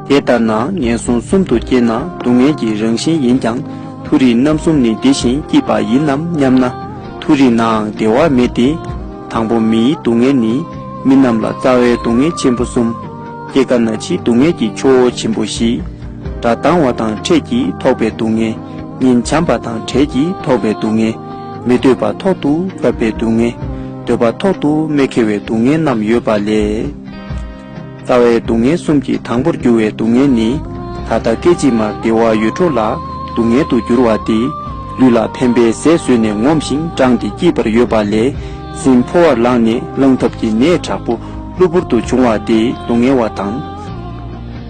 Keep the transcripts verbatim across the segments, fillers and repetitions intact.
དེ་ལྟར་ན་ངན་སོང་གསུམ་དུ་སྐྱེས་ན་སྡུག་བསྔལ་གྱི་རང་བཞིན་ཡིན་ཀྱང་མཐོ་རིས་རྣམ་གསུམ་ནི་དེ་བཞིན་སྐྱིད་པ་ཡིན་ནམ་སྙམ་ན། མཐོ་རིས་ནའང་བདེ་བ་མེད་དེ། དང་པོ་མིའི་སྡུག་བསྔལ་ནི། མི་རྣམས་ལ་རྩ་བའི་སྡུག་བསྔལ་ཆེན་པོ་གསུམ། སྐྱེ་རྒ་ན་འཆིའི་སྡུག་བསྔལ་གྱི་ཆུ་བོ་ཆེན་པོ་བཞི། དགྲ་སྡང་བ་དང་ཕྲད་ཀྱིས་ཐོགས་པའི་སྡུག་བསྔལ། གཉེན་བྱམས་པ་དང་བྲལ་གྱིས་ཐོགས་པའི་སྡུག་བསྔལ། མི་འདོད་པ་ཐོག་ཏུ་བཀབ་པའི་སྡུག་བསྔལ། འདོད་པ་ཐོག་ཏུ་མི་འཁེལ་བའི་སྡུག་བསྔལ་རྣམས་ཡོད་པ་ལས། རྩ་བའི་སྡུག་བསྔལ་གསུམ་གྱི་དང་པོར་གྱུར་བའི་སྡུག་བསྔལ་ནི། ད་ལྟ་སྐད་ཅིག་མར་བདེ་བ་ཡོད་འཕྲོ་ལ་སྡུག་བསྔལ་དུ་གྱུར་པ་སྟེ། ལུས་ལ་ཕན་པའི་ཟས་ཟོས་ནས་ངོམས་ཤིང་འགྲངས་ཏེ་སྐྱིད་པར་ཡོད་པ་ལས། སྲིན་ཕོ་བར་ལངས་ནས་རླངས་ཐབས་ཀྱི་ནད་དྲག་པོ་གློ་བུར་དུ་བྱུང་བ་སྟེ་སྡུག་བསྔལ་བ་དང་།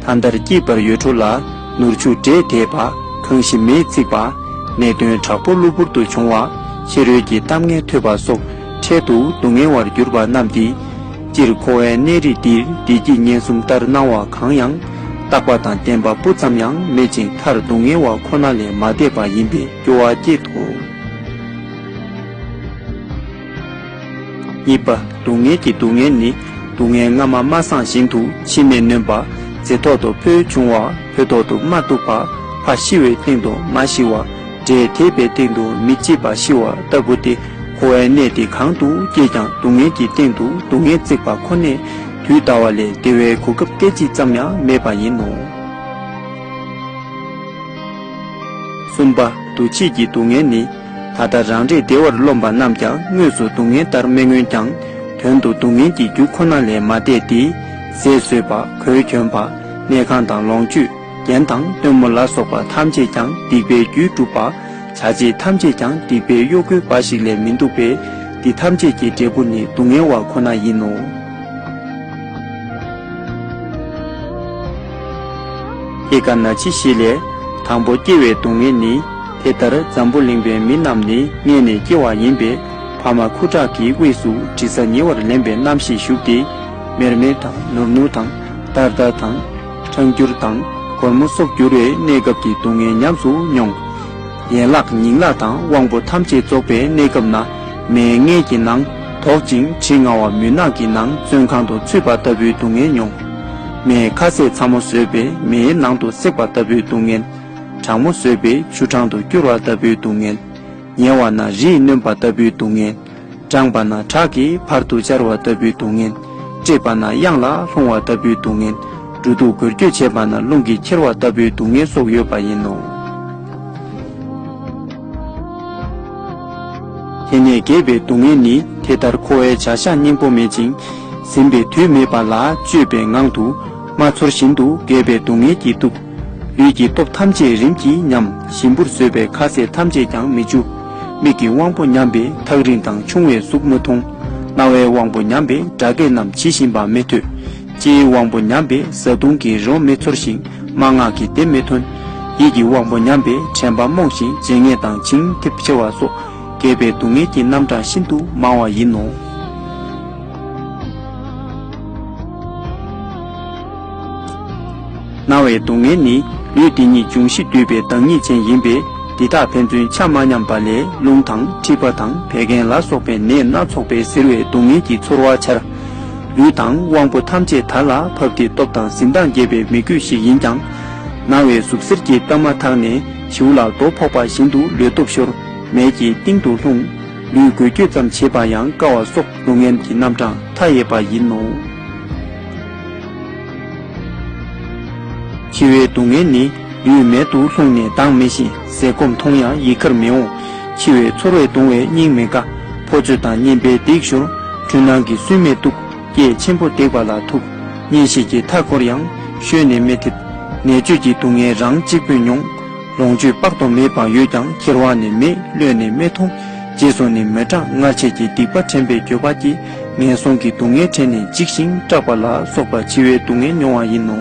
ད་ལྟར་སྐྱིད་པར་ཡོད་འཕྲོ་ལ་ནོར་ཕྱུགས་འབྲས་དེས་པ། གང་ཞིག་མེས་ཚིག་པ། ནད་གདོན་དྲག་པོ་གློ་བུར་དུ་བྱུང་བ། ཕྱི་རོལ་གྱི་གཏམ་ངན་ཐོས་པ་སོགས་འཕྲལ་དུ་སྡུག་བསྔལ་བར་གྱུར་པ་རྣམས་ཏེ། སྤྱིར་འཁོར་བའི་གནས་རིས་འདིར་བདེ་སྐྱིད་ངན་གསུམ་ལྟར་སྣང་བ་གང་ཡང་། རྟག་པ་དང་བརྟན་པ་སྤུ་ཙམ་ཡང་མེད་ཅིང་མཐར་སྡུག་བསྔལ་བ་ཁོ་ན་ལས་མ་འདས་པ་ཡིན་པས་སྐྱོ་བ་སྐྱེད་དོ། གཉིས་པ། སྡུག་བསྔལ་གྱི་སྡུག་བསྔལ་ནི། སྡུག་བསྔལ་སྔ་མ་མ་སངས་བཞིན་དུ་ཕྱི་མས་ནོན་པ། རྫི་ཐོག་ཏུ་ཕོ་བྱུང་བ། ཕོ་ཐོག་ཏུ་མ་གཏུགས་པ། ཕ་ཤི་བའི་སྟེང་དུ་མ་ཤི་བ། འབྲས་དེས་པའི་སྟེང་དུ་མི་སྐྱིད་པ་ཤི་བ་ལྟ་བུ་སྟེ། འཁོར་བའི་གནས་དེ་གང་དུ་སྐྱེས་ཀྱང་སྡུག་བསྔལ་གྱི་སྟེང་དུ་སྡུག་བསྔལ་བརྩེགས་པ་ཁོ་ནས་དུས་འདའ་བ་ལས་བདེ་བའི་གོ་སྐབས་སྐད་ཅིག་ཙམ་ཡང་མེད་པ་ཡིན་ནོ། གསུམ་པ། འདུ་བྱེད་ཀྱི་སྡུག་བསྔལ་ནི། ད་ལྟ་རང་རེ་བདེ་བར་རློམ་པ་རྣམས་ཀྱང་དངོས་སུ་སྡུག་བསྔལ་ལྟར་མི་མངོན་ཀྱང་། དོན་དུ་སྡུག་བསྔལ་གྱི་རྒྱུ་ཁོ་ན་ལས་མ་འདས་ཏེ། ཟས་ཟོས་པ། གོས་གྱོན་པ། གནས་ཁང་དང་ལོངས་སྤྱོད། རྒྱན་དང་སྟོན་མོ་ལ་སོགས་པ་ཐམས་ཅད་ཀྱང་སྡིག་པའི་རྒྱུས་གྲུབ་པ། བྱ་བྱེད་ཐམས་ཅད་ཀྱང་སྡིག་པའི་གཡོ་འགུལ་འབའ་ཞིག་ལས་མི་འདུག་པས། འདི་ཐམས་ཅད་ཀྱི་འབྲས་བུ་ནི་སྡུག་བསྔལ་བ་ཁོ་ན་ཡིན་ནོ། སྐྱེ་རྒ་ན་འཆི་བཞི་ལས། དང་པོ་སྐྱེ་བའི་སྡུག་བསྔལ་ནི། དེ་ལྟར་འཛམ་བུ་གླིང་པའི་མི་རྣམས་ནི་མངལ་ནས་སྐྱེ་བ་ཡིན་པས། ཕ་མ་ཁུ་ཁྲག་གི་དབུས་སུ་དྲི་ཟ་ཉེ་བར་ལེན་པའི་རྣམ་ཤེས་ཞུགས་ཏེ། མེར་མེར་དང་ནུར་ནུར་དང་། འདར་འདར་དང་། ཁྲང་འགྱུར་དང་། སྒོར་མོ་སོགས་འགྱུར་བའི་གནས་སྐབས་ཀྱི་སྡུག་བསྔལ་ཉམས་སུ་མྱོང་། ཡན་ལག་ཉིང་ལག་དང་དབང་པོ་ཐམས་ཅད་རྫོགས་པའི་གནས་སྐབས་ན། མའི་མངལ་གྱི་ནང་དོག་ཅིང་དྲི་ང་བ་མུན་ནག་གི་ནང་བཙོན་ཁང་དུ་ཚུད་པ་ལྟ་བུའི་སྡུག་བསྔལ་མྱོང་། མའི་ཁ་ཟས་ཚ་མོ་ཟོས་པས་མེའི་ནང་དུ་བསྲེགས་པ་ལྟ་བུའི་སྡུག་བསྔལ། གྲང་མོ་ཟོས་པས་ཆུ་གྲང་དུ་སྐྱུར་བ་ལྟ་བུའི་སྡུག་བསྔལ། ཉལ་བ་ན་རིས་གནོན་པ་ལྟ་བུའི་སྡུག་བསྔལ། འགྲངས་པ་ན་བྲག་གིས་ཕར་དུ་བཅར་བ་ལྟ་བུའི་སྡུག་བསྔལ། བཀྲེས་པ་ན་གཡང་ལ་ལྷུང་བ་ལྟ་བུའི་སྡུག་བསྔལ། འགྲོ་འདུག་འགུལ་སྐྱོད་བྱེད་པ་ན་རླུང་གིས་ཁྱེར་བ་ལྟ་བུའི་སྡུག་བསྔལ་སོགས་ཡོད་པ་ཡིན་ནོ། དེ་ནས་རྒས་པའི་སྡུག་བསྔལ་ནི། དེ་ལྟར་འཁོར་བའི་བྱ་གཞག་སྙིང་པོ་མེད་ཅིང་། ཟིན་པའི་དུས་མེད་པ་ལ་སྤྱོད་པའི་ངང་དུ་མ་ཚོར་བཞིན་དུ་རྒས་པའི་སྡུག་བསྔལ་གྱིས་གཏུབ། ལུས་ཀྱི་སྟོབས་ཐམས་ཅད་རིམ་གྱིས་ཉམས། ཞིམ་པོར་བཟོས་པའི་ཁ་ཟས་ཐམས་ཅད་ཀྱང་མི་འཇུ། མིག་གི་དབང་པོ་ཉམས་པས་ཐག་རིང་དང་ཆུང་བའི་གཟུགས་མི་མཐོང་། རྣ་བའི་དབང་པོ་ཉམས་པས་སྒྲ་སྐད་རྣམས་ཇི་བཞིན་པ་མི་ཐོས། ལྕེའི་དབང་པོ་ཉམས་པས་བཟའ་བཏུང་གི་རོ་མི་ཚོར་ཞིང་སྨྲེ་སྔགས་ཀྱི་བདེ་མི་ཐོན། ཡིད་ཀྱི་དབང་པོ་ཉམས་པས་དྲན་པ་རྨོངས་ཤིང་བརྗེད་ངས་དང་བྱིང་འཐིབས་ཆེ་བ་སོགས་རྒས་པའི་སྡུག་བསྔལ་གྱི་རྣམ་གྲངས་ཤིན་ཏུ་མང་བ་ཡིན་ནོ། ན་བའི་སྡུག་བསྔལ་ནི། ལུས་འདི་ཉིད་འབྱུང་བཞི་འདུས་པའི་བདག་ཉིད་ཅན་ཡིན་པས། འདི་དག་ཕན་ཚུན་ཆ་མ་མཉམ་པ་ལས་རླུང་དང་མཁྲིས་པ་དང་བད་ཀན་ལ་སོགས་པའི་ནད་སྣ་ཚོགས་པས་གཟིར་བའི་སྡུག་བསྔལ་གྱི་ཚོར་བ་འཆར། ལུས་དང་དབང་པོ་ཐམས་ཅད་དར་ལ་ཕབ་སྟེ་སྟོབས་དང་གཟི་མདངས་རྒྱས་པའི་མི་རྒོད་ཞིག་ཡིན་ཀྱང་། ན་བའི་ཟུག་གཟེར་གྱིས་གཏའ་མ་ཐག་ནས་བྱིའུ་ལ་རྡོ་ཕོག་པ་བཞིན་དུ་ལུས་སྟོབས་ཤོར། མལ་གྱི་གཏིང་དུ་ལྷུང་། ལུས་འགུལ་སྐྱོད་ཙམ་བྱེད་པ་ཡང་དཀའ་བ་སོགས་སྡུག་བསྔལ་གྱི་རྣམ་གྲངས་མཐའ་ཡས་པ་ཡིན་ནོ། འཆི་བའི་སྡུག་བསྔལ་ནི། ལུས་མལ་དུ་ལྷུང་ནས་ལྡང་མི་ཤེས། ཟས་སྐོམ་འཐུང་ཡང་ཡི་གར་མི་འོང་། འཆི་བའི་ཚོར་བས་གདུང་བས་སྙིང་མི་དགའ། ཕོ་ཚོད་དང་གཉེན་པའི་སྡིག་ཤོར། འཁྲུལ་སྣང་གིས་སུན་མི་གཏུབ། སྐད་ཆེན་པོ་བརྡེག་པ་ལ་ཐུག། གཉེན་བཤེས་ཀྱི་མཐའ་བསྐོར་ཡང་ཤོད་ནས་མི་ཐེབས། ནད་བཅོས་ཀྱི་སྡུག་བསྔལ་རང་གཅིག་པུས་མྱོང་། ལོངས་སྤྱོད་དཔག་ཏུ་མེད་པ་ཡོད་ཀྱང་ཁྱེར་བ་ནི་མེད། གློད་ནི་མི་ཐུབ། རྗེས་སུ་ནི་མི་འབྲང་། སྔར་བྱས་ཀྱི་སྡིག་པ་དྲན་པའི་འགྱོད་པ་གྱིས་ངན་སོང་གི་སྡུག་བསྔལ་དྲན་ནས་འཇིགས་ཤིང་སྐྲག་པ་ལ་སོགས་པ་འཆི་བའི་སྡུག་བསྔལ་མྱོང་བ་ཡིན་ནོ།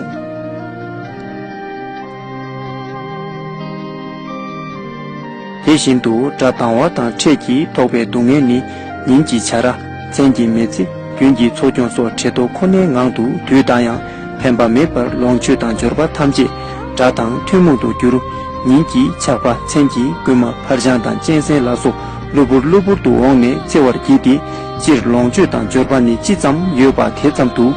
དེ་བཞིན་དུ་དགྲ་སྡང་བ་དང་ཕྲད་ཀྱིས་ཐོགས་པའི་སྡུག་བསྔལ་ནི། ཉིན་གྱི་བྱ་ར། མཚན་གྱི་མི་ཚེ། རྒྱུན་གྱི་འཚོ་སྐྱོང་སོགས་བྲེལ་ཐོག་ཁོ་ནའི་ངང་དུ་དུས་འདའ་ཡང་ཕན་པ་མེད་པར་ལོངས་སྤྱོད་དང་འབྱོར་པ་ཐམས་ཅད་དགྲ་དང་ཐུན་མོང་དུ་གྱུར། ཉིན་གྱི་ཆགས་པ། མཚན་གྱི་རྐུན་མ། འཕར་སྤྱང་དང་གཅན་གཟན་ལ་སོགས་གློ་བུར་གློ་བུར་དུ་འོངས་ནས་འཚེ་བར་བགྱིད་དེ། སྤྱིར་ལོངས་སྤྱོད་དང་འབྱོར་པ་ནི་ཅི་ཙམ་ཡོད་པ་དེ་ཙམ་དུ།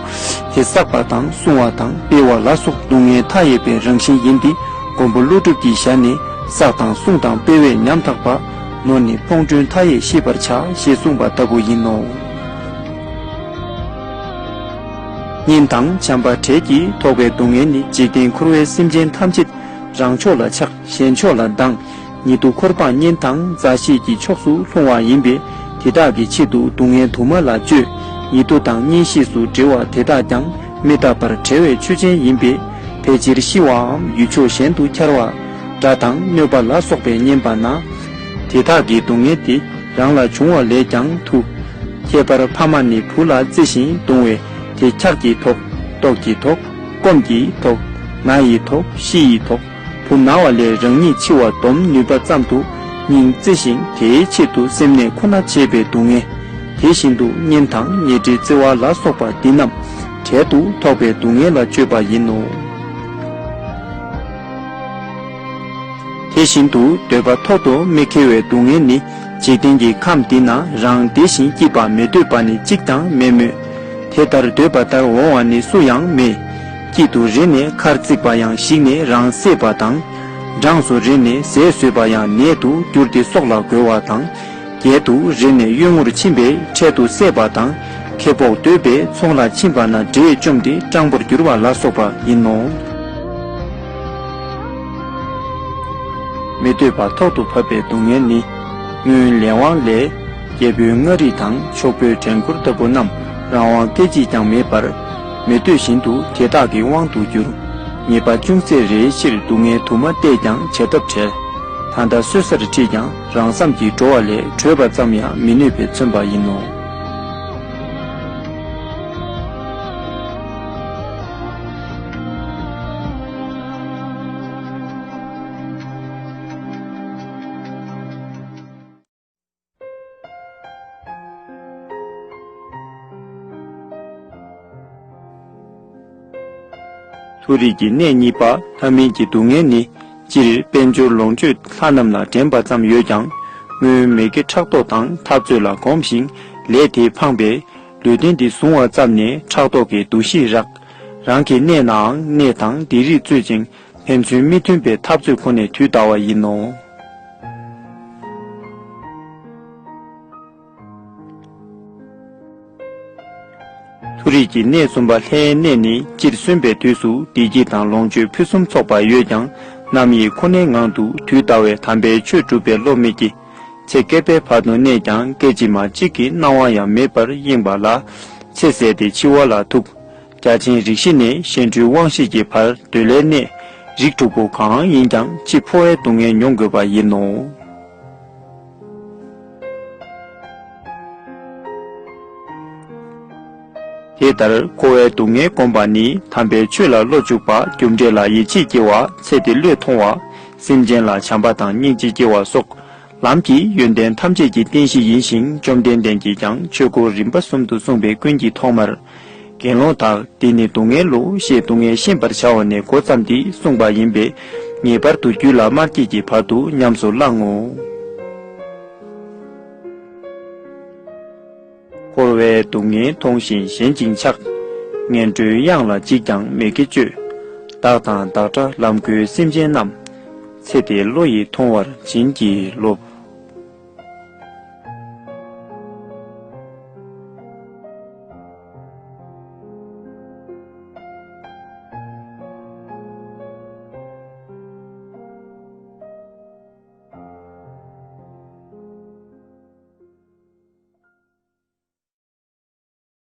དེ་བསགས་པ་དང་བསྲུང་བ་དང་སྤེལ་བ་ལ་སོགས་སྡུག་བསྔལ་མཐའ་ཡས་པའི་རང་བཞིན་ཡིན་ཏེ། མགོན་པོ་ཀླུ་སྒྲུབ་ཀྱི་ཞལ་ནས། བསགས་དང་བསྲུང་དང་སྤེལ་བས་ཉམ་ཐག་པ། ནོར་ནི་ཕོངས་སྒྲོན་མཐའ་ཡས་ཤེས་པར་བྱ། ཞེས་གསུངས་པ་ལྟ་བུ་ཡིན་ནོ། གཉེན་དང་བྱམས་པ་བྲལ་གྱིས་ཐོགས་པའི་སྡུག་བསྔལ་ནི། འཇིག་རྟེན་འཁོར་བའི་སེམས་ཅན་ཐམས་ཅད་རང་ཕྱོགས་ལ་ཆགས། གཞན་ཕྱོགས་ལ་སྡང་། ཉེ་དུ་འཁོར་འབངས་གཉེན་དང་མཛའ་བཤེས་ཀྱི་ཕྱོགས་སུ་ལྷུང་བ་ཡིན་པས། དེ་དག་གི་ཆེད་དུ་སྡུག་བསྔལ་དུ་མ་ལ་སྤྱོད། ཉེ་དུ་དང་གཉེན་བཤེས་སུ་འབྲེལ་བ་དེ་དག་ཀྱང་མི་རྟག་པར་བྲལ་བའི་ཆོས་ཅན་ཡིན་པས། ཕལ་ཆེར་ཤི་བའམ་ཡུལ་ཕྱོགས་གཞན་དུ་འཁྱར་བ། དགྲ་དང་གནོད་པ་ལ་སོགས་པས་ཉེན་པ་ན། དེ་དག་གི་སྡུག་བསྔལ་དེ་རང་ལ་བྱུང་བ་ལས་ཀྱང་ཐུ། ཁྱད་པར་ཕ་མ་ནི་བུ་ལ་བརྩེ་ཞིང་གདུང་བས། དེ་འཁྱག་གིས་ཐོག་ལྟོགས་ཀྱིས་ཐོག་སྐོམ་གྱིས་ཐོག་ན་ཡིས་ཐོག་ཤི་ཡིས་ཐོག་བུ་ན་བ་ལས་རང་ཉིད་འཆི་བ་སྡོམ་ནུས་པ་ཙམ་དུ་སྙིང་བརྩེ་ཞིང་། དེའི་ཆེད་དུ་སེམས་ནད་ཁོ་ན་བྱེད་པའི་སྡུག་བསྔལ། དེ་བཞིན་དུ་གཉེན་དང་ཉེ་འབྲེལ་བརྩེ་བ་ལ་སོགས་པ་འདི་རྣམས་བྲལ་དུ་ཐོགས་པའི་སྡུག་བསྔལ་ལ་སྤྱོད་པ་ཡིན་ནོ། དེ་བཞིན་དུ་འདོད་པ་ཐོག་ཏུ་མི་འཁེལ་བའི་སྡུག་བསྔལ་ནི། འཇིག་རྟེན་གྱི་ཁམས་འདི་ན་རང་བདེ་ཞིང་སྐྱིད་པ་མི་འདོད་པ་ནི་གཅིག་ཀྱང་མེད་མོད། དེ་ལྟར་འདོད་པ་ལྟར་འོང་བ་ནི་སུ་ཡང་མེད། དཀྱིལ་དུ་རེ་ནས་མཁར་བརྩིགས་པ་ཡང་ཞིག་ནས་རང་བསྲེགས་པ་དང་། འགྲངས་སུ་རེ་ནས་ཟས་ཟོས་པ་ཡང་ནད་དུ་གྱུར་ཏེ་སྲོག་ལ་རྒོལ་བ་དང་། བརྒྱལ་དུ་རེ་ནས་གཡུལ་ངོར་ཕྱིན་པས་འཕྲལ་དུ་བསད་པ་དང་། ཁེ་སྤོགས་འདོད་པས་ཚོང་ལ་ཕྱིན་པ་ན་འདྲེས་བཅོམ་སྟེ་སྤྲང་པོར་གྱུར་པ་ལ་སོགས་པ་ཡིན་ནོ། མི་འདོད་པ་ཐོག་ཏུ་བབས་པའི་སྡུག་བསྔལ་ནི། སྔོན་ལས་དབང་ལས། རྒྱལ་པོའི་མངའ་རིས་དང་ཕྱུག་པོའི་བྲན་འཁོར་ལྟ་བུ་རྣམས་རང་དབང་སྐད་ཅིག་ཀྱང་མེད་པར། མི་འདོད་བཞིན་དུ་དེ་དག་གི་དབང་དུ་གྱུར། ཉེས་པ་ཅུང་ཟད་རེའི་ཕྱིར་སྡུག་བསྔལ་དུ་མ་བལྟས་ཀྱང་བྱ་ཐབས་བྲལ། ད་ལྟ་གསོད་སར་ཁྲིད་ཀྱང་རང་བསམ་གྱིས་འགྲོ་བ་ལས་བྲོས་པ་ཙམ་ཡང་མི་ནུས་པས་མཚོན་པ་ཡིན་ནོ། མཐོ་རིས་ཀྱི་གནས་གཉིས་པ་ལྷ་མིན་གྱི་སྡུག་བསྔལ་ནི། སྤྱིར་དཔལ་འབྱོར་ལོངས་སྤྱོད་ལྷ་རྣམས་ལ་འགྲན་པ་ཙམ་ཡོད་ཀྱང་། སྔོན་མི་དགེ་ཕྲག་དོག་དང་འཐབ་རྩོད་ལ་གོམས་ཤིང་ལས་དེ་ཕངས་པས། ལུས་རྟེན་འདི་བཟུང་བ་ཙམ་ནས་ཕྲག་དོག་གི་འདུ་ཤེས་རགས། རང་གི་གནས་ནའང་གནས་དང་སྡིག་རིགས་རྩོད་ཅིང་ཕན་ཚུན་མི་མཐུན་པའི་འཐབ་རྩོད་ཁོ་ནས་དུས་འདའ་བ་ཡིན་ནོ། མཐོ་རིས་ཀྱི་གནས་གསུམ་པ་ལྷའི་གནས་ནི། སྤྱིར་གསོན་པའི་དུས་སུ་བདེ་སྐྱིད་དང་ལོངས་སྤྱོད་ཕུན་སུམ་ཚོགས་པ་ཡོད་ཀྱང་། རྣམ་གཡེང་ཁོ་ནའི་ངང་དུ་དུས་འདའ་བས། དམ་པའི་ཆོས་སྒྲུབ་པའི་བློ་མེད་ཀྱི། ཚེ་བསྐལ་པའི་བར་དུ་གནས་ཀྱང་། སྐད་ཅིག་མ་གཅིག་གི་སྣང་བ་ཡང་མེད་པར་གཡེངས་པ་ལ། ཚེ་ཟད་དེ་འཆི་བ་ལ་ཐུག། བརྒྱ་བྱིན་རིགས་བཞི་ནས་གཤེད་འབྲུའི་དབང་ཤེད་ཀྱི་བར་འདོད་ལྷའི་གནས། རིགས་དྲུག་པོ་གང་ཡིན་ཀྱང་། འཆི་འཕོ་བའི་སྡུག་བསྔལ་མྱོང་དགོས་པ་ཡིན་ནོ། དེ་ལྟར་འཁོར་བའི་སྡུག་བསྔལ་བསྒོམ་པ་ནི། དམ་པའི་ཆོས་ལ་བློ་འཇུག་པ། རྒྱུ་འབྲས་ལ་ཡིད་ཆེས་སྐྱེ་བ། ཚེ་འདི་བློས་ཐོང་བ། སེམས་ཅན་ལ་བྱམས་པ་དང་སྙིང་རྗེ་སྐྱེ་བ་སོགས། ལམ་གྱི་ཡོན་ཏན་ཐམས་ཅད་ཀྱི་རྟེན་གཞི་ཡིན་ཞིང་། བཅོམ་ལྡན་འདས་ཀྱིས་ཀྱང་ཆོས་སྐོར་རིམ་པ་གསུམ་དུ་གསུངས་པའི་ཀུན་གྱི་ཐོག་མར། དགེ་སློང་དག་འདི་ནི་སྡུག་བསྔལ་ལོ། ཞེས་སྡུག་བསྔལ་ཤེས་པར་བྱ་བ་ནས་འགོ་བརྩམས་ཏེ་གསུངས་པ་ཡིན་པས། ངེས་པར་དུ་རྒྱུད་ལ་མ་སྐྱེས་ཀྱི་བར་དུ་ཉམས་སུ་བླང་ངོ་། འཁོར་བའི་སྡུག་བསྔལ་མཐོང་ཞིང་ཞེན་ཅིང་ཆགས། ངན་འགྲོའི་གཡང་ལ་འཇིགས་ཀྱང་མི་དགེ་སྤྱོད། བདག་དང་བདག་འདྲ་ལམ་འགོའི་སེམས་ཅན་རྣམས། ཚེ་འདིའི་བློ་ཡིས་ཐོང་བར་བྱིན་གྱིས་རློབས།